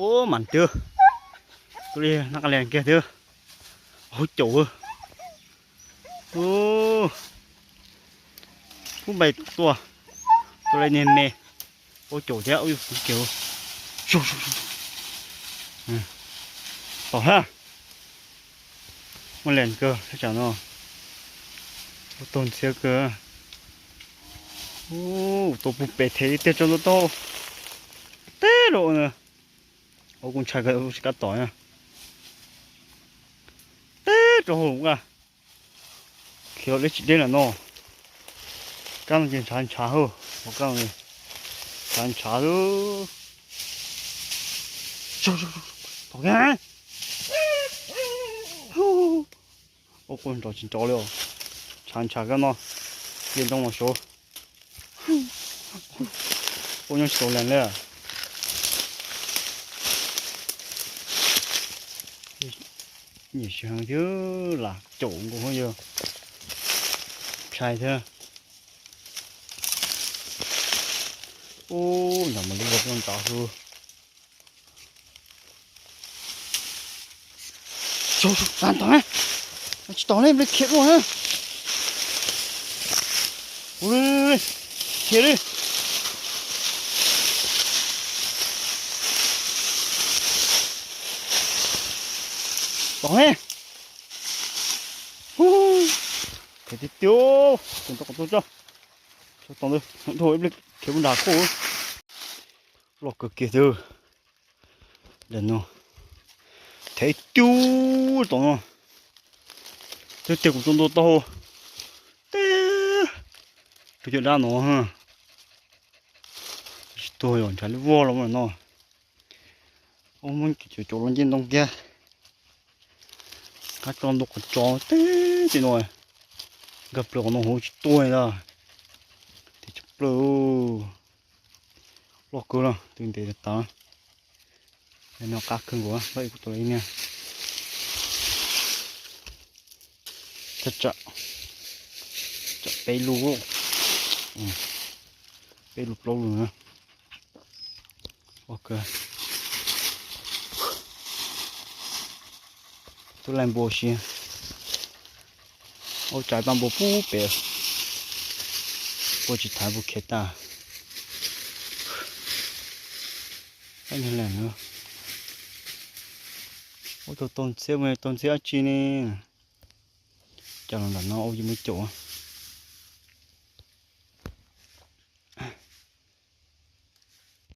Ub, mas twb, tus li nab qa lias kiag twb, hauv caum, ub, pub npe tuaj, tus li niag me, hauv caum thiab, ub, kiag, tom hab, muaj lias kawg thaj tsam no, ua tog ntxhiab kawg, ub, tua pug pem them tiag tso ntau tau, teb rau, ua kuv ntshai kawg tsis kam tom na, teb rau hauv nqa. Khiav deb tsis deb lawm no. Kab no ces ntshav ntshav hauj, kab no ntshav ntshav lub. Tom, ua kuv nrov tsis nrov li os. Ntshav ntshav kab no, cia ntoo los saud. Ua nyob tsis tau lees li. Nyiam sij heev thiab lam caum nkaus yog ntshai thiab. Ub, nram mas lub zog nrov hwv. Tom, tsis tom li, pliag khiav dua. Khiav li. Tom li. Khiav tiag tiag, tus ntawd qhov tuaj tso. Tso tom ntawd, dhau ib pliag khiav mus nram kuj. Loj kawg kiag thiab. Daim no, them tib tug tom no, twb tiag kuv tso ntua tau. Teb, tus cov dab no, tsis tuag yog ntshav li vog los no. Ub, muab cov cov los nce ntoo kiag. Qab tso ntua qhov tso teb tim no, nkag plaws qhov no hauv tsis tuag li ntag. Tes tshaj plaws, loj kawg los twb ntev tas. No qab kawg nkaus, loj ib kuv tus li niag. Thaj tsam, tsam peb lub, peb lub plaub lub na. Tub laij npua si, ua tsav paj npua pub pem, puas tsis thaiv puas khiav tag. Ua tau tau ntxhiab, tau ntxhiab dab tsi ne? Cas los nram no ua yus muab caum.